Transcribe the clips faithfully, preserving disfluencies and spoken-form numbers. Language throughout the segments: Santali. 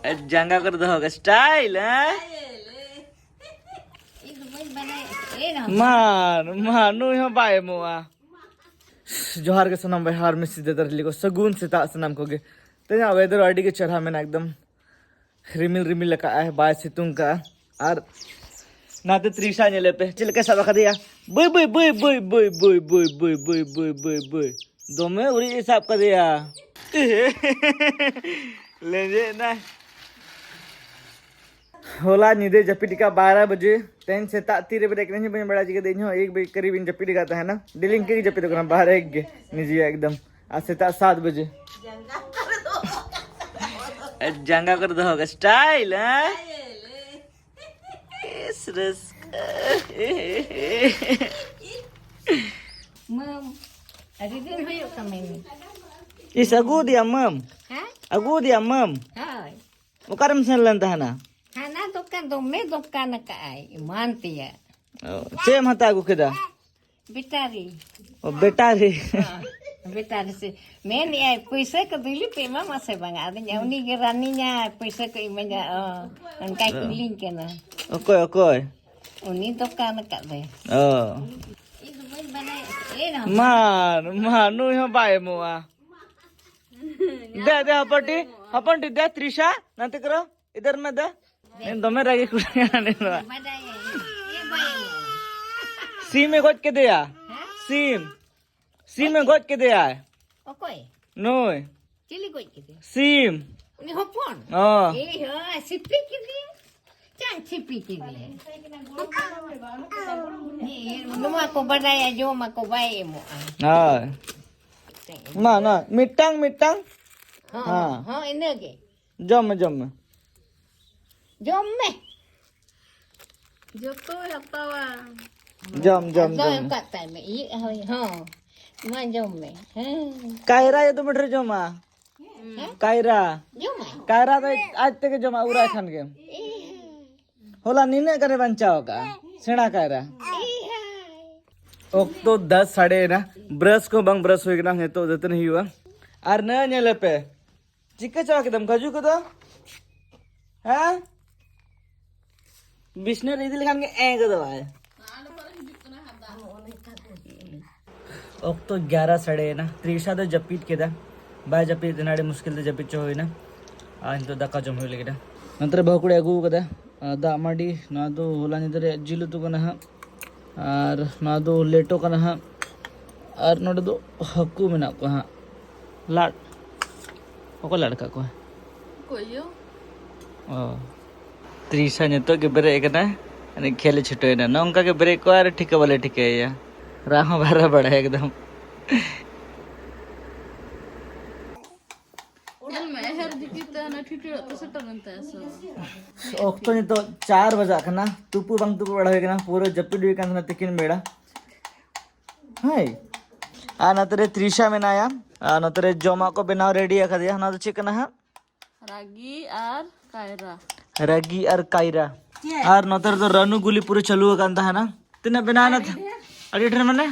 ᱡᱟᱸᱜᱟ ᱠᱚᱨᱮ ᱫᱚᱦᱚ ᱠᱟᱜ ᱥᱴᱟᱭᱤᱞ, ᱦᱮᱸ? ᱤᱧ ᱫᱚ ᱵᱟᱹᱧ ᱵᱟᱰᱟᱭᱟ᱾ ᱮ ᱨᱟᱢ᱾ ᱢᱟ, ᱢᱟ, ᱱᱩᱭ ᱦᱚᱸ ᱵᱟᱭ ᱮᱢᱚᱜᱼᱟ᱾ ᱡᱚᱦᱟᱨ ᱜᱮ ᱥᱟᱱᱟᱢ ᱵᱚᱭᱦᱟ ᱟᱨ ᱢᱤᱥᱤ ᱫᱟᱫᱟ ᱦᱤᱞᱤ ᱠᱚ, ᱥᱟᱹᱜᱩᱱ ᱥᱮᱛᱟᱜ ᱥᱟᱱᱟᱢ ᱠᱚᱜᱮ᱾ ᱛᱮᱦᱮᱧᱟᱜ ᱣᱮᱫᱟᱨ ᱟᱹᱰᱤ ᱜᱮ ᱪᱮᱦᱨᱟ ᱢᱮᱱᱟᱜᱼᱟ, ᱮᱠᱫᱚᱢ ᱨᱤᱢᱤᱞ ᱨᱤᱢᱤᱞ ᱟᱠᱟᱫᱼᱟᱭ, ᱵᱟᱭ ᱥᱤᱛᱩᱝ ᱠᱟᱜᱼᱟ᱾ ᱟᱨ ᱱᱟᱛᱮ ᱛᱨᱤᱥᱟ ᱧᱮᱞᱮ ᱯᱮ, ᱪᱮᱫ ᱞᱮᱠᱟᱭ ᱥᱟᱵ ᱟᱠᱟᱫᱮᱭᱟ᱾ ᱵᱟᱹᱭ, ᱵᱟᱹᱭ, ᱵᱟᱹᱭ, ᱵᱟᱹᱭ᱾ ᱫᱚᱢᱮ ᱩᱨᱤᱡ ᱮ ᱥᱟᱵ ᱠᱟᱫᱮᱭᱟ᱾ ᱞᱮᱸᱡᱮᱫ ᱮᱱᱟᱭ᱾ ᱦᱚᱞᱟ ᱧᱤᱫᱟᱹ ᱡᱟᱹᱯᱤᱫ ᱟᱠᱟᱫ ᱵᱟᱨᱚ ᱵᱟᱡᱮ᱾ ᱛᱮᱦᱮᱧ ᱥᱮᱛᱟᱜ ᱛᱤᱨᱮ ᱵᱮᱨᱮᱫ ᱠᱟᱱᱟ, ᱤᱧ ᱦᱚᱸ ᱵᱟᱹᱧ ᱵᱟᱲᱟᱭᱟ ᱪᱤᱠᱟᱹᱛᱮ᱾ ᱤᱧ ᱦᱚᱸ ᱮᱠ ᱵᱟᱡᱮ ᱠᱟᱹᱨᱤᱵ ᱤᱧ ᱡᱟᱹᱯᱤᱫ ᱟᱠᱟᱫ ᱛᱟᱦᱮᱱᱟ᱾ ᱰᱮᱞᱤ ᱤᱱᱠᱟᱹ ᱜᱮ ᱡᱟᱹᱯᱤᱫᱚᱜ ᱠᱟᱱᱟ, ᱵᱟᱨᱚ ᱮᱠ ᱜᱮ ᱱᱤᱡᱮᱭᱟᱜ ᱮᱠᱫᱚᱢ᱾ ᱟᱨ ᱥᱮᱛᱟᱜ ᱥᱟᱛ ᱵᱟᱡᱮ᱾ ᱡᱟᱸᱜᱟ ᱠᱚᱨᱮ ᱫᱚᱦᱚ ᱠᱟᱜ ᱥᱴᱟᱭᱤᱞ, ᱦᱮᱸ? ᱤᱥ, ᱨᱟᱹᱥᱠᱟᱹ᱾ ᱢᱟᱹᱢ, ᱟᱹᱰᱤ ᱫᱤᱱ ᱦᱩᱭᱩᱜ ᱠᱟᱱᱟ ᱤᱧ᱾ ᱤᱥ, ᱟᱹᱜᱩ ᱟᱫᱮᱭᱟᱢ ᱢᱟᱹᱢ? ᱦᱮᱸ? ᱟᱹᱜᱩ ᱟᱫᱮᱭᱟᱢ ᱢᱟᱹᱢ? ᱦᱳᱭ᱾ ᱚᱠᱟᱨᱮᱢ ᱥᱮᱱ ᱞᱮᱱ ᱛᱟᱦᱮᱱᱟ? ᱦᱟᱱᱟ ᱫᱚᱠᱟᱱ, ᱫᱚᱢᱮ ᱫᱚᱠᱟᱱ ᱟᱠᱟᱜᱼᱟᱭ, ᱮᱢᱟᱱ ᱛᱮᱭᱟᱜ᱾ ᱚ, ᱪᱮᱫ ᱮᱢ ᱦᱟᱛᱟᱣ ᱟᱹᱜᱩ ᱠᱮᱫᱟ? ᱵᱮᱴᱟᱨᱤ᱾ ᱚ, ᱵᱮᱴᱟᱨᱤ᱾ ᱦᱮᱸ, ᱵᱮᱴᱟᱨᱤ ᱥᱮ᱾ ᱢᱮᱱᱮᱜᱼᱟᱭ, "ᱯᱩᱭᱥᱟᱹ ᱠᱚ ᱵᱤᱞᱤ ᱯᱮ ᱮᱢᱟᱢᱟ ᱥᱮ ᱵᱟᱝᱟ?" ᱟᱫᱚᱧ, "ᱩᱱᱤ ᱜᱮ ᱨᱟᱱᱤᱧᱟ, ᱯᱩᱭᱥᱟᱹ ᱠᱚ ᱤᱢᱟᱹᱧᱟ?" ᱚ, ᱚᱱᱠᱟᱭ ᱚ᱾ ᱠᱩᱞᱤᱧ ᱠᱟᱱᱟ᱾ ᱚᱠᱚᱭ, ᱚᱠᱚᱭ? ᱩᱱᱤ ᱫᱚᱠᱟᱱ ᱟᱠᱟᱫ ᱫᱚᱭ᱾ ᱚ᱾ ᱤᱧ ᱫᱚ ᱵᱟᱹᱧ ᱵᱟᱰᱟᱭᱟ᱾ ᱮ ᱨᱟᱢ᱾ ᱢᱟ, ᱢᱟ, ᱱᱩᱭ ᱦᱚᱸ ᱵᱟᱭ ᱮᱢᱚᱜᱼᱟ᱾ ᱫᱮ, ᱫᱮ, ᱦᱚᱯᱚᱱᱴᱤ, ᱦᱚᱯᱚᱱᱴᱤ, ᱫᱮ, ᱛᱨᱤᱥᱟ, ᱱᱟᱛᱮ ᱠᱚᱨᱚ, ᱤᱫᱷᱟᱨ ᱢᱮ ᱫᱮ᱾ ᱫᱚᱢᱮ ᱨᱟᱹᱜᱤ ᱠᱩᱲᱤ ᱠᱟᱱᱟ ᱱᱩᱭ ᱫᱚ᱾ ᱵᱟᱰᱟᱭᱟᱹᱧ᱾ ᱮ ᱵᱟᱭ ᱮᱢᱚᱜᱼᱟ᱾ ᱥᱤᱢ ᱮ ᱜᱚᱡ ᱠᱮᱫᱮᱭᱟ᱾ ᱦᱮᱸ? ᱥᱤᱢ᱾ ᱥᱤᱢ ᱮ ᱜᱚᱡ ᱠᱮᱫᱮᱭᱟᱭ᱾ ᱚᱠᱚᱭ? ᱱᱩᱭ᱾ ᱪᱤᱞᱤ ᱜᱚᱡ ᱠᱮᱫᱮᱭᱟ? ᱥᱤᱢ᱾ ᱩᱱᱤ ᱦᱚᱯᱚᱱ? ᱚ᱾ ᱮ ᱦᱳᱭ, ᱥᱤᱯᱤ ᱠᱮᱫᱮᱭᱟ᱾ ᱪᱟᱧ ᱥᱤᱯᱤ ᱠᱮᱫᱮᱭᱟ᱾ ᱱᱚᱣᱟ ᱠᱚ ᱵᱟᱰᱟᱭᱟ, ᱡᱚᱢᱟᱠᱚ, ᱵᱟᱭ ᱮᱢᱚᱜᱼᱟ᱾ ᱦᱳᱭ᱾ ᱢᱟ, ᱱᱚᱣᱟ ᱢᱤᱫᱴᱟᱝ, ᱢᱤᱫᱴᱟᱝ᱾ ᱦᱚᱸ, ᱦᱮᱸ᱾ ᱦᱚᱸ, ᱤᱱᱟᱹᱜᱮ᱾ ᱡᱚᱢ ᱢᱮ, ᱡᱚᱢ ᱢᱮ᱾ ᱡᱚᱢ ᱢᱮ᱾ ᱡᱚᱛᱚᱭ ᱦᱟᱛᱟᱣᱟ᱾ ᱡᱚᱢ, ᱡᱚᱢ, ᱟᱫᱚ ᱡᱚᱢ ᱢᱮ᱾ ᱚᱠᱟ ᱛᱟᱭ ᱢᱮ? ᱤᱭᱟᱹ, ᱦᱳᱭ, ᱦᱚᱸ᱾ ᱢᱟ ᱡᱚᱢ ᱢᱮ᱾ ᱦᱮᱸ᱾ ᱠᱟᱭᱨᱟ ᱡᱚᱛᱚ ᱢᱤᱫ ᱰᱷᱮᱨ ᱡᱚᱢᱟ᱾ ᱦᱮᱸ? ᱠᱟᱭᱨᱟ᱾ ᱡᱚᱢᱟᱭ? ᱠᱟᱭᱨᱟ ᱫᱚ ᱟᱡ ᱛᱮᱜᱮ ᱡᱚᱢᱟ, ᱩᱨᱟᱭ ᱠᱷᱟᱱ ᱜᱮ᱾ ᱤ ᱦᱮᱸ᱾ ᱦᱚᱞᱟ ᱱᱤᱱᱟᱹᱜ ᱜᱟᱱᱮ ᱵᱟᱧᱪᱟᱣ ᱟᱠᱟᱜᱼᱟ᱾ ᱥᱮᱬᱟ ᱠᱟᱭᱨᱟ᱾ ᱤ ᱦᱮᱸ᱾ ᱚᱠᱛᱚ ᱫᱟᱥ ᱥᱟᱰᱮᱭᱮᱱᱟ᱾ ᱵᱨᱟᱥ ᱠᱚ ᱵᱟᱝ ᱵᱨᱟᱥ ᱦᱩᱭ ᱠᱟᱱᱟ᱾ ᱱᱤᱛᱚᱜ ᱫᱟᱹᱛᱟᱹᱱᱤ ᱦᱩᱭᱩᱜᱼᱟ᱾ ᱟᱨ ᱱᱟ ᱧᱮᱞᱮ ᱯᱮ᱾ ᱪᱤᱠᱟᱹ ᱪᱟᱵᱟ ᱠᱮᱫᱟᱢ ᱠᱟᱡᱩ ᱠᱚᱫᱚ? ᱦᱮᱸ? ᱵᱤᱥᱱᱟᱹ ᱨᱮ ᱤᱫᱤ ᱞᱮᱠᱷᱟᱱ ᱜᱮ ᱮᱸ ᱜᱚᱫᱚᱜᱼᱟᱭ᱾ ᱚᱠᱛᱚ ᱜᱭᱟᱨᱟ ᱥᱟᱲᱮᱭᱮᱱᱟ᱾ ᱛᱨᱤᱥᱟ ᱫᱚ ᱡᱟᱹᱯᱤᱫ ᱠᱮᱫᱟ, ᱵᱟᱭ ᱡᱟᱹᱯᱤᱫ ᱞᱮᱱᱟ, ᱟᱹᱰᱤ ᱢᱩᱥᱠᱤᱞ ᱛᱮ ᱡᱟᱹᱯᱤᱫ ᱪᱚ ᱦᱩᱭᱱᱟ᱾ ᱟᱨ ᱱᱤᱛᱚᱜ ᱫᱟᱠᱟ ᱡᱚᱢ ᱦᱩᱭ ᱞᱟᱹᱜᱤᱫ᱾ ᱱᱚᱛᱮ ᱨᱮ ᱵᱟᱹᱦᱩ ᱠᱩᱲᱤ ᱟᱹᱜᱩ ᱠᱟᱫᱟ, ᱟᱨ ᱫᱟᱜ ᱢᱟᱹᱰᱤ, ᱱᱚᱣᱟ ᱫᱚ ᱦᱚᱞᱟ ᱧᱤᱫᱟᱹ ᱨᱮᱭᱟᱜ ᱡᱤᱞ ᱩᱛᱩ ᱠᱟᱱᱟ ᱦᱟᱸᱜ᱾ ᱟᱨ ᱱᱚᱣᱟ ᱫᱚ ᱞᱮᱴᱚ ᱠᱟᱱᱟ ᱦᱟᱸᱜ᱾ ᱟᱨ ᱱᱚᱰᱮ ᱫᱚ ᱦᱟᱹᱠᱩ ᱢᱮᱱᱟᱜ ᱠᱚᱣᱟ ᱦᱟᱸᱜ, ᱞᱟᱫ᱾ ᱚᱠᱚᱭ ᱞᱟᱫ ᱟᱠᱟᱫ ᱠᱚᱣᱟ? ᱚᱠᱚᱭ ᱭᱳ? ᱚ, ᱛᱨᱤᱥᱟ ᱱᱤᱛᱚᱜ ᱜᱮ ᱵᱮᱨᱮᱫ ᱟᱠᱟᱱᱟ, ᱟᱨ ᱠᱷᱮᱞ ᱮ ᱪᱷᱩᱴᱟᱹᱣ ᱮᱱᱟ᱾ ᱱᱚᱝᱠᱟ ᱜᱮ ᱵᱮᱨᱮᱫ ᱠᱚᱜᱼᱟ ᱟᱨ ᱴᱷᱤᱠᱟᱹ ᱵᱟᱞᱮ ᱴᱷᱤᱠᱟᱹᱭᱟ, ᱨᱟᱜ ᱦᱚᱸ ᱵᱟᱭ ᱨᱟᱜ ᱵᱟᱲᱟᱭᱟ ᱮᱠᱫᱚᱢ᱾ ᱧᱮᱞ ᱢᱮ, ᱮᱦᱮᱨ ᱫᱤᱠᱤ ᱛᱮ ᱦᱟᱱᱮ ᱴᱷᱤᱴᱲᱟᱹᱜ ᱛᱮ ᱥᱮᱴᱮᱨ ᱮᱱ ᱛᱟᱭᱟ ᱥᱮ ᱵᱟᱝ? ᱚᱠᱛᱚ ᱱᱤᱛᱚᱜ ᱪᱟᱨ ᱵᱟᱡᱟᱜ ᱠᱟᱱᱟ, ᱛᱩᱯᱩ ᱵᱟᱝ ᱛᱩᱯᱩ ᱵᱟᱲᱟ ᱦᱩᱭ ᱠᱟᱱᱟ, ᱯᱩᱨᱟᱹ ᱡᱟᱹᱯᱤᱫ ᱦᱩᱭ ᱠᱟᱱ ᱛᱟᱦᱮᱱᱟ ᱛᱤᱠᱤᱱ ᱵᱮᱲᱟ᱾ ᱦᱳᱭ᱾ ᱟᱨ ᱱᱚᱛᱮ ᱨᱮ ᱛᱨᱤᱥᱟ ᱢᱮᱱᱟᱭᱟ, ᱟᱨ ᱱᱚᱛᱮ ᱨᱮ ᱡᱚᱢᱟᱜ ᱠᱚ ᱵᱮᱱᱟᱣ ᱨᱮᱰᱤ ᱟᱠᱟᱫᱮᱭᱟ᱾ ᱚᱱᱟ ᱫᱚ ᱪᱮᱫ ᱠᱟᱱᱟ ᱦᱟᱸᱜ? ᱨᱟᱜᱤ ᱟᱨ ᱠᱟᱭᱨᱟ᱾ ᱨᱟᱜᱤ ᱟᱨ ᱠᱟᱭᱨᱟ᱾ ᱟᱨ ᱱᱚᱛᱮ ᱨᱮᱫᱚ ᱨᱟᱹᱱᱩ ᱜᱩᱞᱤ ᱯᱩᱨᱟᱹ ᱪᱟᱹᱞᱩ ᱟᱠᱟᱱ ᱛᱟᱦᱮᱱᱟ᱾ ᱛᱤᱱᱟᱹᱜ ᱵᱮᱱᱟᱣ ᱮᱱᱟ? ᱟᱹᱰᱤ ᱰᱷᱮᱨ ᱢᱟᱱᱮ?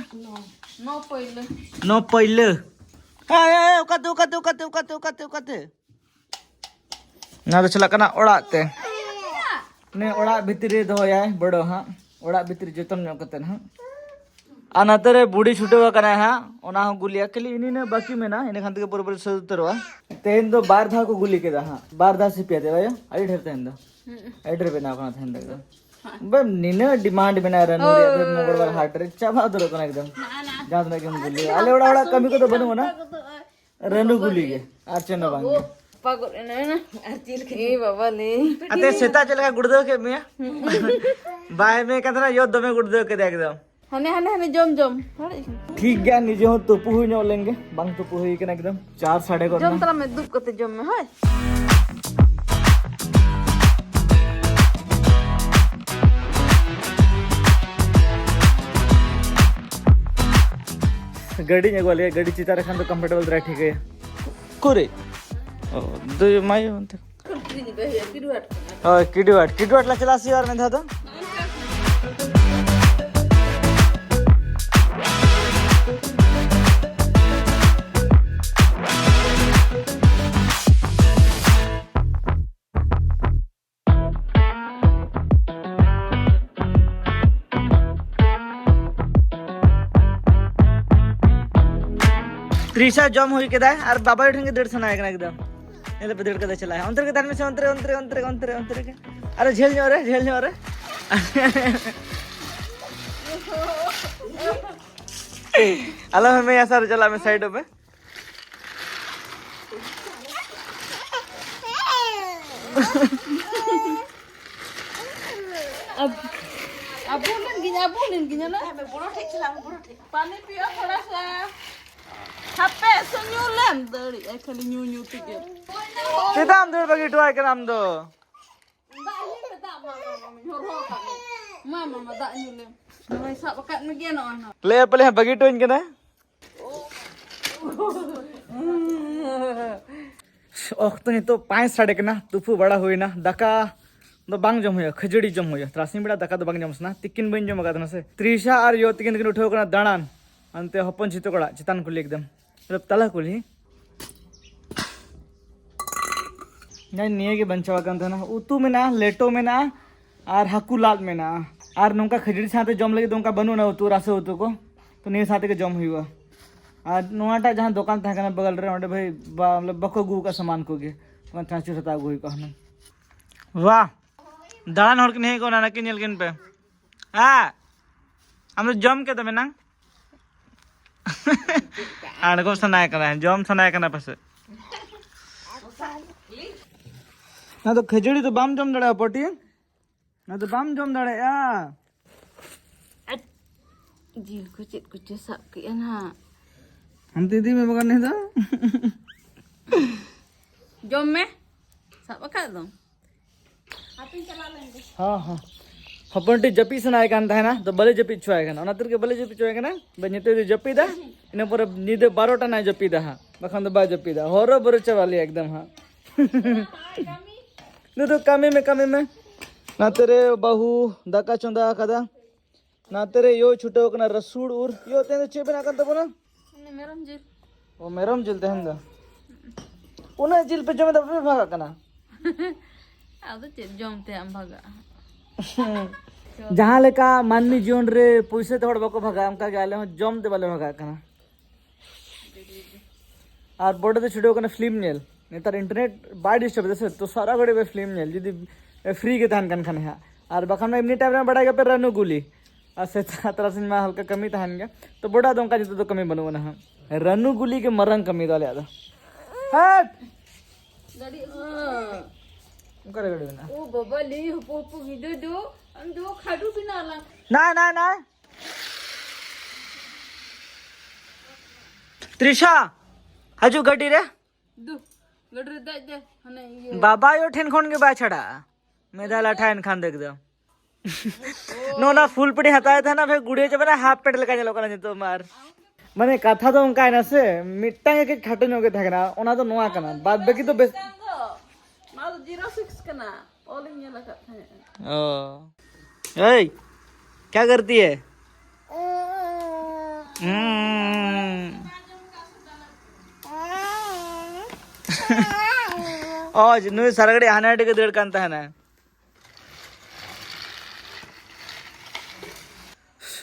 ᱱᱚ ᱯᱟᱹᱭᱞᱟᱹ᱾ ᱱᱚ ᱯᱟᱹᱭᱞᱟᱹ᱾ ᱦᱮᱸ, ᱦᱮᱸ, ᱦᱮᱸ, ᱚᱠᱟᱛᱮ, ᱚᱠᱟᱛᱮ, ᱚᱠᱟᱛᱮ? ᱚᱱᱟ ᱫᱚ ᱪᱟᱞᱟᱜ ᱠᱟᱱᱟ ᱚᱲᱟᱜ ᱛᱮ᱾ ᱱᱮ ᱚᱲᱟᱜ ᱵᱷᱤᱛᱨᱤ ᱨᱮ ᱫᱚᱦᱚᱭᱟᱭ ᱵᱚᱲᱚ ᱦᱟᱸᱜ, ᱚᱲᱟᱜ ᱵᱷᱤᱛᱨᱤ ᱡᱚᱛᱚᱱ ᱧᱚᱜ ᱠᱟᱛᱮ ᱦᱟᱸᱜ᱾ ᱟᱨ ᱱᱚᱛᱮ ᱨᱮ ᱵᱩᱰᱤ ᱪᱷᱩᱴᱟᱹᱣ ᱟᱠᱟᱱᱟᱭ ᱦᱟᱸᱜ, ᱚᱱᱟ ᱦᱚᱸ ᱜᱩᱞᱤᱭᱟ, ᱠᱷᱟᱹᱞᱤ ᱤᱱᱟᱹ ᱤᱱᱟᱹ ᱵᱟᱹᱠᱤ ᱢᱮᱱᱟᱜᱼᱟ, ᱤᱱᱟᱹ ᱠᱷᱟᱱ ᱛᱮᱜᱮ ᱯᱩᱨᱟᱹᱯᱩᱨᱤ ᱥᱟᱹᱛ ᱩᱛᱟᱹᱨᱚᱜᱼᱟ᱾ ᱛᱮᱦᱮᱧ ᱫᱚ ᱵᱟᱨ ᱫᱷᱟᱣ ᱠᱚ ᱜᱩᱞᱤ ᱠᱮᱫᱟ ᱦᱟᱸᱜ, ᱵᱟᱨ ᱫᱷᱟᱣ ᱥᱤᱯᱤᱭᱟ ᱛᱮ ᱵᱟᱭᱟ, ᱟᱹᱰᱤ ᱰᱷᱮᱨ ᱛᱮᱦᱮᱧ ᱫᱚ, ᱟᱹᱰᱤ ᱰᱷᱮᱨ ᱵᱮᱱᱟᱣ ᱠᱟᱱᱟ ᱛᱮᱦᱮᱧ ᱫᱚ ᱮᱠᱫᱚᱢ᱾ ᱵᱟᱢ ᱱᱤᱱᱟᱹ ᱰᱤᱢᱟᱱᱰ ᱢᱮᱱᱟᱜᱼᱟ ᱨᱟᱹᱱᱩ ᱨᱮᱭᱟᱜ ᱫᱚ, ᱢᱚᱝᱜᱚᱞᱵᱟᱨ ᱦᱟᱴ ᱨᱮ ᱪᱟᱵᱟ ᱩᱛᱟᱹᱨᱚᱜ ᱠᱟᱱᱟ ᱮᱠᱫᱚᱢ᱾ ᱡᱟᱦᱟᱸ ᱛᱤᱱᱟᱹᱜ ᱜᱮᱢ ᱜᱩᱞᱤᱭᱟ, ᱟᱞᱮ ᱚᱲᱟᱜ ᱦᱚᱲᱟᱜ ᱠᱟᱹᱢᱤ ᱠᱚᱫᱚ ᱵᱟᱹᱱᱩᱜ ᱟᱱᱟ, ᱨᱟᱹᱱᱩ ᱜᱩᱞᱤ ᱜᱮ, ᱟᱨ ᱪᱮᱫ ᱦᱚᱸ ᱵᱟᱝ ᱜᱮ᱾ ᱯᱟᱜᱚᱫ ᱮᱱᱟ ᱮ ᱵᱟᱵᱟ ᱞᱮ᱾ ᱟᱛᱮ ᱥᱮᱛᱟᱜ ᱪᱮᱫ ᱞᱮᱠᱟ ᱜᱩᱲᱫᱟᱹᱣ ᱠᱮᱫ ᱢᱮᱭᱟ? ᱵᱟᱭ ᱢᱮ ᱠᱟᱱ ᱛᱟᱦᱮᱱᱟ, ᱭᱚ ᱫᱚᱢᱮ ᱜᱩᱲᱫᱟᱹᱣ ᱠᱮᱫᱟ ᱮᱠᱫᱚᱢ᱾ ᱦᱟᱱᱮ, ᱦᱟᱱᱮ, ᱦᱟᱱᱮ ᱡᱚᱢ, ᱡᱚᱢ᱾ ᱴᱷᱤᱠ ᱜᱮᱭᱟ, ᱱᱤᱡᱮ ᱦᱚᱸ ᱛᱩᱯᱩ ᱦᱩᱭ ᱧᱚᱜ ᱞᱮᱱ ᱜᱮ, ᱵᱟᱝ ᱛᱩᱯᱩ ᱦᱩᱭ ᱠᱟᱱᱟ ᱮᱠᱫᱚᱢ᱾ ᱪᱟᱨ ᱥᱟᱲᱮ ᱜᱚᱫ ᱡᱚᱢ ᱮᱱᱟ᱾ ᱛᱟᱞᱟᱝ ᱢᱮ, ᱫᱩᱵ ᱠᱟᱛᱮ ᱡᱚᱢ ᱢᱮ, ᱦᱳᱭ᱾ ᱜᱟᱹᱰᱤᱧ ᱟᱹᱜᱩ ᱟᱞᱮᱭᱟ, ᱜᱟᱹᱰᱤ ᱪᱮᱛᱟᱱ ᱨᱮ ᱠᱷᱟᱱ ᱫᱚ ᱠᱚᱢᱯᱷᱚᱨᱴᱮᱵᱚᱞ ᱫᱷᱟᱨᱟ ᱴᱷᱤᱠᱟᱹᱭᱟ᱾ ᱠᱚᱨᱮ? ᱚ, ᱫᱩᱭ ᱢᱟᱭ ᱚᱱᱛᱮ᱾ ᱦᱳᱭ, ᱠᱤᱰᱩᱣᱟᱴ, ᱠᱤᱰᱩᱣᱟᱴ ᱞᱟ ᱪᱟᱞᱟᱜ ᱥᱮ ᱟᱨ ᱢᱤᱫ ᱫᱷᱟᱣ ᱫᱚ᱾ ᱛᱨᱤᱥᱟ ᱡᱚᱢ ᱦᱩᱭ ᱠᱮᱫᱟᱭ ᱟᱨ ᱵᱟᱵᱟ ᱴᱷᱮᱱ ᱜᱮ ᱫᱟᱹᱲ ᱥᱟᱱᱟᱭᱮ ᱠᱟᱱᱟ ᱮᱠᱫᱚᱢ᱾ ᱧᱮᱞ ᱯᱮ, ᱫᱟᱹᱲ ᱠᱟᱛᱮ ᱪᱟᱞᱟᱜᱼᱟ᱾ ᱚᱱᱛᱮ ᱨᱮᱜᱮ ᱛᱟᱦᱮᱱ ᱢᱮᱥᱮ, ᱚᱱᱛᱮ ᱨᱮ, ᱚᱱᱛᱮ ᱨᱮ, ᱚᱱᱛᱮ ᱨᱮ, ᱚᱱᱛᱮ ᱨᱮ, ᱚᱱᱛᱮ ᱨᱮᱜᱮ᱾ ᱟᱨᱚ ᱡᱷᱟᱹᱞ ᱧᱚᱜ ᱨᱮ, ᱡᱷᱟᱹᱞ ᱧᱚᱜ ᱨᱮ᱾ ᱟᱞᱚ ᱦᱮᱢᱮᱭᱟ ᱥᱟᱨ, ᱪᱟᱞᱟᱜ ᱢᱮ ᱥᱟᱭᱤᱰ ᱢᱮ᱾ ᱟᱵ-, ᱟᱵᱩ ᱞᱮᱱ ᱜᱤᱧ, ᱟᱵᱩ ᱞᱮᱱ ᱜᱤᱧ, ᱚᱱᱟ᱾ ᱵᱩᱲᱚ ᱴᱷᱮᱡ ᱪᱟᱞᱟᱜ ᱢᱮ, ᱵᱩᱲᱚ ᱴᱷᱮᱡ᱾ ᱯᱟᱱᱤ ᱯᱤᱭᱳ ᱛᱷᱚᱲᱟ ᱥᱟ᱾ ᱦᱟᱯᱮ, ᱥᱩ ᱧᱩ ᱞᱮᱢ᱾ ᱫᱟᱹᱲᱤᱜ ᱟᱭ ᱠᱷᱟᱹᱞᱤ ᱧᱩ ᱧᱩ ᱛᱮᱜᱮ᱾ ᱪᱮᱫᱟᱜ ᱮᱢ ᱫᱟᱹᱲ ᱵᱟᱹᱜᱤ ᱦᱚᱴᱚᱣᱟᱭ ᱠᱟᱱᱟ ᱟᱢ ᱫᱚ? ᱫᱟᱜ ᱧᱩ ᱢᱮ, ᱫᱟᱜ, ᱢᱟ, ᱢᱟ, ᱢᱟ, ᱢᱟ, ᱦᱚᱨᱦᱚ ᱠᱟᱜ ᱢᱮ᱾ ᱢᱟ, ᱢᱟ, ᱢᱟ, ᱫᱟᱜ ᱧᱩ ᱞᱮᱢ᱾ ᱱᱚᱜᱼᱚᱭ ᱥᱟᱵ ᱟᱠᱟᱫ ᱢᱮᱜᱮ, ᱱᱚᱜᱼᱚᱭ ᱱᱚᱜᱼᱚᱭ᱾ ᱞᱟᱹᱭ ᱯᱟᱞᱮ ᱦᱟᱸᱜ ᱵᱟᱹᱜᱤ ᱦᱚᱴᱚᱧ ᱠᱟᱱᱟ᱾ ᱚᱠᱛᱚ ᱱᱤᱛᱚᱜ ᱯᱟᱸᱪ ᱥᱟᱰᱮ ᱠᱟᱱᱟ, ᱛᱩᱯᱩ ᱵᱟᱲᱟ ᱦᱩᱭᱱᱟ, ᱫᱟᱠᱟ ᱫᱚ ᱵᱟᱝ ᱡᱚᱢ ᱦᱩᱭᱩᱜᱼᱟ, ᱠᱷᱟᱹᱡᱟᱹᱲᱤ ᱡᱚᱢ ᱦᱩᱭᱩᱜᱼᱟ᱾ ᱛᱟᱨᱟᱥᱤᱧ ᱵᱮᱲᱟ ᱫᱟᱠᱟ ᱫᱚ ᱵᱟᱝ ᱡᱚᱢ ᱥᱟᱱᱟ, ᱛᱤᱠᱤᱱ ᱵᱟᱹᱧ ᱡᱚᱢ ᱟᱠᱟᱫ ᱛᱟᱦᱮᱱᱟ ᱥᱮ᱾ ᱛᱨᱤᱥᱟ ᱟᱨ ᱭᱚ ᱛᱤᱠᱤᱱ ᱫᱚᱠᱤᱱ ᱩᱴᱷᱟᱹᱣ ᱠᱟᱱᱟ ᱫᱟᱬᱟᱱ, ᱦᱟᱱᱛᱮ ᱦᱚᱯᱚᱱ ᱡᱷᱤᱛᱟᱹ ᱚᱲᱟᱜ ᱪᱮᱛᱟᱱ ᱠᱩᱞᱦᱤ ᱮᱠᱫᱚᱢ᱾ ᱢᱚᱛᱞᱚᱵ ᱛᱟᱞᱟ ᱠᱩᱞᱦᱤ᱾ ᱡᱟᱭ, ᱱᱤᱭᱟᱹ ᱜᱮ ᱵᱟᱧᱪᱟᱣ ᱟᱠᱟᱱ ᱛᱟᱦᱮᱱᱟ᱾ ᱩᱛᱩ ᱢᱮᱱᱟᱜᱼᱟ, ᱞᱮᱴᱚ ᱢᱮᱱᱟᱜᱼᱟ, ᱟᱨ ᱦᱟᱹᱠᱩ ᱞᱟᱫ ᱢᱮᱱᱟᱜᱼᱟ᱾ ᱟᱨ ᱱᱚᱝᱠᱟ ᱠᱷᱟᱹᱡᱟᱹᱲᱤ ᱥᱟᱶᱛᱮ ᱡᱚᱢ ᱞᱟᱹᱜᱤᱫ ᱫᱚ ᱚᱱᱠᱟ ᱵᱟᱹᱱᱩᱜᱼᱟ ᱩᱛᱩ, ᱨᱟᱥᱮ ᱩᱛᱩ ᱠᱚ᱾ ᱛᱚ ᱱᱤᱭᱟᱹ ᱥᱟᱶ ᱛᱮᱜᱮ ᱡᱚᱢ ᱦᱩᱭᱩᱜᱼᱟ᱾ ᱟᱨ ᱱᱚᱣᱟᱴᱟᱜ ᱡᱟᱦᱟᱸ ᱫᱚᱠᱟᱱ ᱛᱟᱦᱮᱸ ᱠᱟᱱᱟ ᱵᱟᱜᱟᱞ ᱨᱮ, ᱚᱸᱰᱮ ᱵᱷᱟᱹᱭ ᱵᱟ-, ᱵᱟᱠᱚ ᱟᱹᱜᱩ ᱟᱠᱟᱫ ᱥᱟᱢᱟᱱ ᱠᱚᱜᱮ᱾ ᱚᱱᱟ ᱪᱷᱟᱸᱪᱩ ᱦᱟᱛᱟᱣ ᱟᱹᱜᱩ ᱦᱩᱭ ᱠᱚᱜᱼᱟ ᱦᱩᱱᱟᱹᱝ᱾ ᱵᱟᱦ! ᱫᱟᱬᱟᱱ ᱦᱚᱲ ᱠᱤᱱ ᱦᱮᱡ ᱠᱚᱜᱼᱟ, ᱱᱟᱹᱠᱤᱱ ᱧᱮᱞ ᱠᱤᱱ ᱯᱮ᱾ ᱦᱮᱸ? ᱟᱢ ᱫᱚ ᱡᱚᱢ ᱠᱮᱫ ᱫᱚ ᱢᱮᱱᱟᱝ? ᱟᱬᱜᱚ ᱥᱟᱱᱟᱭᱮ ᱠᱟᱱᱟ, ᱡᱚᱢ ᱥᱟᱱᱟᱭᱮ ᱠᱟᱱᱟ ᱯᱟᱥᱮ᱾ ᱚᱱᱟ ᱫᱚ ᱠᱷᱟᱹᱡᱟᱹᱲᱤ ᱫᱚ ᱵᱟᱢ ᱡᱚᱢ ᱫᱟᱲᱮᱭᱟᱜᱼᱟ ᱯᱟᱹᱴᱤ, ᱚᱱᱟ ᱫᱚ ᱵᱟᱢ ᱡᱚᱢ ᱫᱟᱲᱮᱭᱟᱜᱼᱟ᱾ ᱟᱡ, ᱡᱤᱞ ᱠᱚ ᱪᱮᱫ ᱠᱚᱪᱚ ᱥᱟᱵ ᱠᱮᱜᱼᱟ ᱱᱟᱦᱟᱜ᱾ ᱦᱟᱱᱛᱮ ᱤᱫᱤ ᱢᱮ ᱵᱟᱠᱷᱟᱱ ᱱᱤᱭᱟᱹ ᱫᱚ᱾ ᱡᱚᱢ ᱢᱮ, ᱥᱟᱵ ᱟᱠᱟᱫ ᱫᱚ᱾ ᱦᱟᱯᱮᱧ ᱪᱟᱞᱟᱣ ᱞᱮᱱ ᱜᱮ᱾ ᱦᱚᱸ, ᱦᱚᱸ᱾ ᱦᱚᱯᱚᱱ ᱴᱤᱡ ᱡᱟᱹᱯᱤᱫ ᱥᱟᱱᱟᱭᱮ ᱠᱟᱱ ᱛᱟᱦᱮᱱᱟ, ᱛᱚ ᱵᱟᱞᱮ ᱡᱟᱹᱯᱤᱫ ᱦᱚᱪᱚᱣᱟᱭ ᱠᱟᱱᱟ᱾ ᱚᱱᱟ ᱛᱮᱜᱮ ᱵᱟᱞᱮ ᱡᱟᱹᱯᱤᱫ ᱦᱚᱪᱚᱣᱟᱭ ᱠᱟᱱᱟ᱾ ᱵᱟ, ᱱᱤᱛᱚᱜ ᱫᱚ ᱡᱟᱹᱯᱤᱫᱟ, ᱤᱱᱟᱹ ᱯᱚᱨᱮ ᱧᱤᱫᱟᱹ ᱵᱟᱨᱚᱴᱟ ᱱᱟᱭ ᱡᱟᱹᱯᱤᱫᱟ ᱦᱟᱸᱜ, ᱵᱟᱠᱷᱟᱱ ᱫᱚ ᱵᱟᱭ ᱡᱟᱹᱯᱤᱫᱟ᱾ ᱦᱚᱨᱚ ᱵᱚᱨᱚ ᱪᱟᱵᱟ ᱞᱮᱭᱟ ᱮᱠᱫᱚᱢ ᱦᱟᱸᱜ᱾ ᱱᱩᱭ ᱫᱚ ᱠᱟᱹᱢᱤ ᱢᱮ, ᱠᱟᱹᱢᱤ ᱢᱮ᱾ ᱱᱟᱛᱮ ᱨᱮ ᱵᱟᱹᱦᱩ ᱫᱟᱠᱟ ᱪᱚᱸᱫᱟ ᱟᱠᱟᱫᱟ᱾ ᱱᱟᱛᱮ ᱨᱮ ᱭᱳ ᱪᱷᱩᱴᱟᱹᱣ ᱠᱟᱱᱟ ᱨᱟᱹᱥᱩᱲ ᱩᱨ᱾ ᱭᱳ, ᱛᱮᱦᱮᱧ ᱫᱚ ᱪᱮᱫ ᱵᱮᱱᱟᱜ ᱠᱟᱱ ᱛᱟᱵᱚᱱᱟ? ᱩᱱᱤ ᱢᱮᱨᱚᱢ ᱡᱤᱞ᱾ ᱚ, ᱢᱮᱨᱚᱢ ᱡᱤᱞ ᱛᱮᱦᱮᱧ ᱫᱚ᱾ ᱩᱱᱟᱹᱜ ᱡᱤᱞ ᱯᱮ ᱡᱚᱢᱮᱫᱟ, ᱵᱟᱯᱮ ᱵᱷᱟᱜᱟᱜ ᱠᱟᱱᱟ? ᱟᱫᱚ ᱪᱮᱫ ᱡᱚᱢ ᱛᱮ ᱟᱢ ᱵᱷᱟᱜᱟᱜᱼᱟ? ᱡᱟᱦᱟᱸ ᱞᱮᱠᱟ ᱢᱟᱹᱱᱢᱤ ᱡᱤᱭᱚᱱ ᱨᱮ ᱯᱩᱭᱥᱟᱹ ᱛᱮ ᱦᱚᱲ ᱵᱟᱠᱚ ᱵᱷᱟᱜᱟᱜᱼᱟ, ᱚᱱᱠᱟ ᱜᱮ ᱟᱞᱮ ᱦᱚᱸ ᱡᱚᱢ ᱛᱮ ᱵᱟᱞᱮ ᱵᱷᱟᱜᱟᱜ ᱠᱟᱱᱟ᱾ ᱟᱨ ᱵᱚᱰᱮ ᱫᱚ ᱪᱷᱩᱴᱟᱹᱣ ᱠᱟᱱᱟ ᱯᱷᱤᱞᱢ ᱧᱮᱞ᱾ ᱱᱮᱛᱟᱨ ᱤᱱᱴᱟᱨᱱᱮᱴ ᱵᱟᱭ ᱰᱤᱥᱴᱟᱨᱵ ᱮᱫᱟ ᱥᱮ, ᱛᱚ ᱥᱟᱨᱟ ᱜᱷᱟᱹᱲᱤᱡ ᱯᱮ ᱯᱷᱤᱞᱢ ᱧᱮᱞ, ᱡᱩᱫᱤ ᱯᱷᱨᱤ ᱜᱮ ᱛᱟᱦᱮᱱ ᱠᱟᱱ ᱠᱷᱟᱱ ᱦᱟᱸᱜ᱾ ᱟᱨ ᱵᱟᱠᱷᱟᱱ ᱢᱟ ᱮᱢᱱᱤ ᱴᱟᱭᱤᱢ ᱨᱮ ᱵᱟᱲᱟᱭ ᱜᱮᱯᱮ ᱨᱟᱱᱩ ᱜᱩᱞᱤ, ᱟᱨ ᱥᱮᱛᱟᱜ ᱛᱟᱨᱟᱥᱤᱧ ᱢᱟ ᱦᱟᱞᱠᱟ ᱠᱟᱹᱢᱤ ᱛᱟᱦᱮᱱ ᱜᱮ᱾ ᱛᱚ ᱵᱚᱰᱟ ᱫᱚ ᱚᱱᱠᱟ ᱡᱩᱛᱟᱹ ᱫᱚ ᱠᱟᱹᱢᱤ ᱵᱟᱹᱱᱩᱜ ᱟᱱᱟ ᱦᱟᱸᱜ᱾ ᱨᱟᱱᱩ ᱜᱩᱞᱤ ᱜᱮ ᱢᱟᱨᱟᱝ ᱠᱟᱹᱢᱤ ᱫᱚ ᱟᱞᱮᱭᱟᱜ ᱫᱚ᱾ ᱦᱟᱴ! ᱜᱟᱹᱰᱤ ᱟᱹᱜᱩ ᱢᱮ᱾ ᱚᱠᱟ ᱨᱮ ᱜᱟᱹᱰᱤ ᱢᱮᱱᱟᱜᱼᱟ? ᱳ ᱵᱟᱵᱟ, ᱞᱟᱹᱭ ᱦᱚᱯᱚ ᱦᱚᱯᱚ ᱜᱤᱫᱽᱨᱟᱹ ᱫᱚ, ᱟᱢ ᱫᱚ ᱠᱷᱟᱰᱩ ᱵᱮᱱᱟᱣ ᱞᱟᱝ᱾ ᱱᱟᱭ, ᱱᱟᱭ, ᱱᱟᱭ᱾ ᱛᱨᱤᱥᱟ, ᱦᱤᱡᱩᱜ ᱜᱟᱹᱰᱤ ᱨᱮ᱾ ᱫᱩ, ᱜᱟᱹᱰᱤ ᱨᱮ ᱫᱮᱡ ᱫᱮ, ᱦᱟᱱᱮ ᱤᱭᱟᱹ᱾ ᱵᱟᱵᱟ ᱟᱭᱳ ᱴᱷᱮᱱ ᱠᱷᱚᱱ ᱜᱮ ᱵᱟᱭ ᱪᱷᱟᱰᱟᱜᱼᱟ᱾ ᱢᱮᱫᱟ ᱞᱟᱴᱷᱟ ᱮᱱ ᱠᱷᱟᱱ ᱫᱚ ᱮᱠᱫᱚᱢ᱾ ᱱᱚᱣᱟ ᱯᱷᱩᱞ ᱯᱤᱴᱤ ᱦᱟᱛᱟᱣ ᱛᱟᱦᱮᱱᱟ, ᱯᱷᱮᱨ ᱜᱩᱲᱤᱭᱟᱹ ᱪᱟᱵᱟᱭᱮᱱᱟ, ᱦᱟᱯ ᱯᱮᱱᱴ ᱞᱮᱠᱟ ᱧᱮᱞᱚᱜ ᱠᱟᱱᱟ ᱱᱤᱛᱚᱜ ᱢᱟ᱾ ᱟᱨ ᱢᱟᱱᱮ ᱠᱟᱛᱷᱟ ᱫᱚ ᱚᱱᱠᱟᱭᱮᱱᱟ ᱥᱮ, ᱢᱤᱫᱴᱟᱝ ᱜᱮ ᱠᱟᱹᱡ ᱠᱷᱟᱴᱚ ᱧᱚᱜ ᱜᱮ ᱛᱟᱦᱮᱸ ᱠᱟᱱᱟ, ᱚᱱᱟ ᱫᱚ ᱱᱚᱣᱟ ᱠᱟᱱᱟ, ᱵᱟᱫ ᱵᱟᱹᱠᱤ ᱫᱚ ᱵᱮᱥ᱾ ᱱᱚᱣᱟ ᱫᱚ ᱡᱤᱨᱳ ᱥᱤᱠᱥ ᱠᱟᱱᱟ, ᱚᱞᱤᱧ ᱧᱮᱞ ᱟᱠᱟᱫ ᱛᱟᱦᱮᱸᱫ᱾ ᱚ᱾ ᱮᱭ, ᱠᱭᱟ ᱠᱟᱨᱛᱤ ᱦᱮ? ᱦᱩᱸ᱾ ᱚ, ᱱᱩᱭ ᱥᱟᱨᱟ ᱜᱷᱟᱹᱲᱤᱡ ᱦᱟᱱᱮ ᱦᱟᱸᱰᱮ ᱜᱮ ᱫᱟᱹᱲ ᱠᱟᱱ ᱛᱟᱦᱮᱱᱟ᱾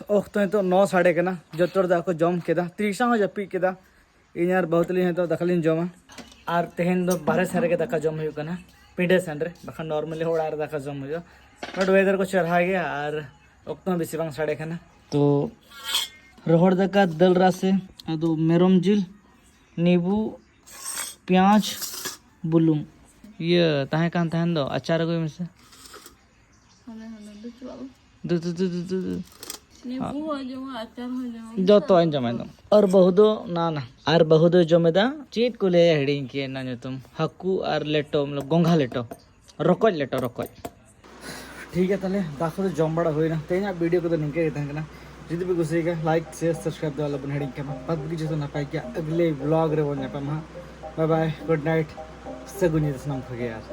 ᱚᱠᱛᱚ ᱱᱤᱛᱚᱜ ᱱᱚ ᱥᱟᱰᱮ ᱠᱟᱱᱟ, ᱡᱚᱛᱚ ᱦᱚᱲ ᱫᱟᱠᱟ ᱠᱚ ᱡᱚᱢ ᱠᱮᱫᱟ, ᱛᱨᱤᱥᱟ ᱦᱚᱸ ᱡᱟᱹᱯᱤᱫ ᱠᱮᱫᱟ᱾ ᱤᱧ ᱟᱨ ᱵᱟᱹᱦᱩ ᱛᱟᱹᱞᱤᱧ ᱱᱤᱛᱚᱜ ᱫᱟᱠᱟ ᱞᱤᱧ ᱡᱚᱢᱟ᱾ ᱟᱨ ᱛᱮᱦᱮᱧ ᱫᱚ ᱵᱟᱨᱦᱮ ᱥᱮᱱ ᱨᱮᱜᱮ ᱫᱟᱠᱟ ᱡᱚᱢ ᱦᱩᱭᱩᱜ ᱠᱟᱱᱟ, ᱯᱤᱸᱰᱟᱹ ᱥᱮᱱ ᱨᱮ, ᱵᱟᱠᱷᱟᱱ normally ᱚᱲᱟᱜ ᱨᱮ ᱫᱟᱠᱟ ᱡᱚᱢ ᱦᱩᱭᱩᱜᱼᱟ᱾ But weather ᱠᱚ ᱪᱮᱦᱨᱟ ᱜᱮᱭᱟ ᱟᱨ ᱚᱠᱛᱚ ᱦᱚᱸ ᱵᱮᱥᱤ ᱵᱟᱝ ᱥᱟᱰᱮ ᱠᱟᱱᱟ᱾ ᱛᱚ ᱨᱚᱦᱚᱲ ᱫᱟᱠᱟ, ᱫᱟᱹᱞ ᱨᱟᱥᱮ, ᱟᱫᱚ ᱢᱮᱨᱚᱢ ᱡᱤᱞ, ᱱᱤᱵᱩ, ᱯᱮᱸᱭᱟᱡᱽ, ᱵᱩᱞᱩᱝ, ᱤᱭᱟᱹ ᱛᱟᱦᱮᱸ ᱠᱟᱱ ᱛᱟᱦᱮᱱ ᱫᱚ, ᱟᱪᱟᱨ ᱟᱹᱜᱩᱭ ᱢᱮᱥᱮ᱾ ᱦᱟᱱᱮ, ᱦᱟᱱᱮ, ᱫᱩ ᱪᱚᱣᱟᱜ ᱵᱚ᱾ ᱫᱩ, ᱫᱩ, ᱫᱩ, ᱫᱩ, ᱫᱩ, ᱫᱩ᱾ ᱱᱤᱵᱩ ᱦᱚᱸ ᱡᱚᱢᱟ, ᱟᱪᱟᱨ ᱦᱚᱸ ᱡᱚᱢᱟ᱾ ᱡᱚᱛᱚᱣᱟᱜ ᱤᱧ ᱡᱚᱢᱟ ᱮᱠᱫᱚᱢ᱾ ᱟᱨ ᱵᱟᱹᱦᱩ ᱫᱚ ᱱᱟ, ᱱᱟ᱾ ᱟᱨ ᱵᱟᱹᱦᱩ ᱫᱚᱭ ᱡᱚᱢ ᱮᱫᱟ, ᱪᱮᱫ ᱠᱚ ᱞᱟᱹᱭᱟ, ᱦᱤᱲᱤᱧ ᱠᱮᱫ ᱚᱱᱟ ᱧᱩᱛᱩᱢ᱾ ᱦᱟᱹᱠᱩ ᱟᱨ ᱞᱮᱴᱚ, ᱢᱚᱛᱞᱚᱵ ᱜᱚᱝᱜᱷᱟ ᱞᱮᱴᱚ᱾ ᱨᱚᱠᱚᱡ ᱞᱮᱴᱚ, ᱨᱚᱠᱚᱡ᱾ ᱴᱷᱤᱠ ᱜᱮᱭᱟ, ᱛᱟᱦᱞᱮ ᱫᱟᱠᱟ ᱫᱚ ᱡᱚᱢ ᱵᱟᱲᱟ ᱦᱩᱭᱱᱟ᱾ ᱛᱮᱦᱮᱧᱟᱜ video ᱠᱚᱫᱚ ᱱᱤᱝᱠᱟᱹ ᱜᱮ ᱛᱟᱦᱮᱸ ᱠᱟᱱᱟ᱾ ᱡᱩᱫᱤ ᱯᱮ ᱠᱩᱥᱤᱭᱟᱠᱟᱱ, like, share, subscribe ᱫᱚ ᱟᱞᱚᱵᱚᱱ ᱦᱤᱲᱤᱧ ᱠᱟᱜ ᱢᱟ᱾ ᱵᱟᱫ ᱵᱟᱹᱠᱤ ᱡᱚᱛᱚ ᱱᱟᱯᱟᱭ ᱜᱮᱭᱟ᱾ ᱟᱹᱜᱽᱞᱮ vlog ᱨᱮᱵᱚᱱ ᱧᱟᱯᱟᱢᱟ᱾ Bye bye, good night, ᱥᱟᱹᱜᱩᱱ ᱧᱤᱫᱟᱹ ᱥᱟᱱᱟᱢ ᱠᱚᱜᱮ ᱟᱨ